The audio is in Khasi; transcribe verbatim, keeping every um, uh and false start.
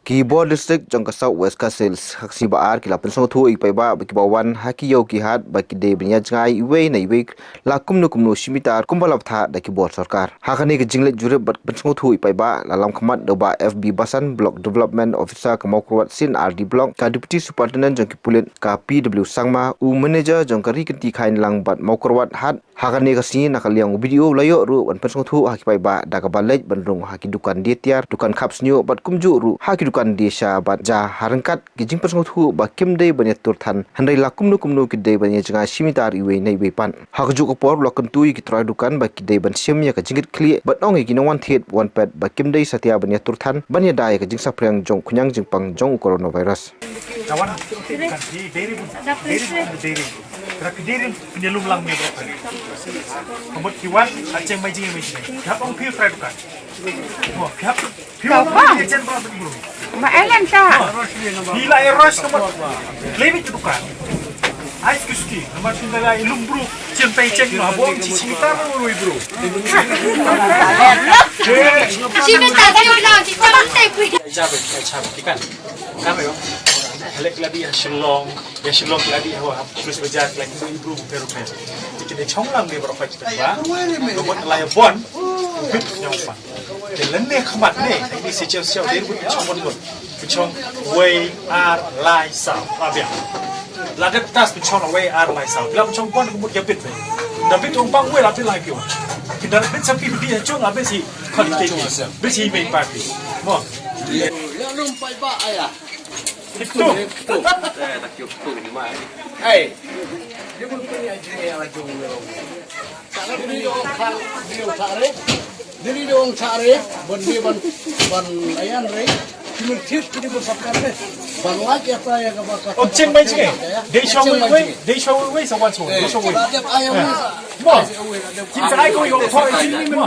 Ki bor district jong ka South West Khasi Hills ha ka sngi ba ar ki la pynsngewthuh ïa ki paidbah ba kiba wan ha ki ïew ki hat ba ki dei ban ïa jngai iwei na iwei la kumno kumno shi mitar kumba la bthah da ki bor sorkar. Ha kane ka jingleit jurip bad pynsngewthuh ïa ki paidbah la lam khmat da u Bah F B Basan, Block Development Officer ka Mawkyrwat C and R D Block, ka Deputy Superintendent jong ki pulit ka P W Sangma, u Manager jong ka Ri Kynti Khainlang bad Mawkyrwat Hat, ha kane ka sngi na ka liang u B D O la ïoh ruh ban pynsngewthuh ha ki paidbah da kaba leit ban rung ha ki dukan die tiar, dukan khap shñiuh bad kumjuh ruh ha ki dukan die sha bad ja ha ryngkat ki jingpynsngewthuh ba kim dei ban ïatur than hynrei la kumno kumno ki dei ban ïa jngai shi mitar iwei na iwei pat. Ha kajuh ka por u la kyntu ïa ki trai dukan ba ki dei ban shim ïa ka jingkitkhlieh bad ong ïa ki nongwan thied wan pet ba kim dei satia ban ïatur than ban ïada ïa ka jingsaphriang jong khñiang jingpang jong u coronavirus. Ka wan ka dei ri bun, dei ri bun, dei ri bun. Kra ki dei ri bun, pynïalum lang me bro. Ka mut ki wan, ka cheng mai jing mai jing. Ka ong phi trai dukan. Mo, phi hap, phi hap. Ka wan. Phi chen bro, bro. Ma ai lan ta. Mo, phi la eros ka mut. Lei ni dukan. Ai skuski, namar phi la ilum bro. Chen pai chen ma bong chi chi ta mo roi bro. Chi ni ta ta yo na chi ta ta pui. Jabe, jabe, ikan. Kame yo. Halek lagi ya Shillong, ya Shillong lagi ya wah, terus bajar lagi tu ibu bukan rupiah. Jadi dia chong lang dia berapa kita ba. Robot lah ya bon. Bit yang apa. Dia lene khmat ne, ini si chau chau dia buat chong bon bon. Chong wei ar lai saw. Abia. La dep tas chong wei ar lai saw. Lam chong bon kemut ya bit. Da bit ong bang wei la bit lai piu. Kita bit sapi bit ya chong la bit si. Kon ke bit si main party. Mo. Ya lum pai ba aya. Itu. Hey. Dia pun punya aja yang lajung. Dili dong khan, dili dong thare, dili dong thare, ban dili ban, ban ayan re, kimin thied kini ban sapkan re, ban lak ya ta ya ka ba ka. Oh, cheng mai cheng. Dei shong wei wei, dei shong wei wei sa wan shong, dei shong wei. Mo. Kin sa ai ko yo ko chini mo.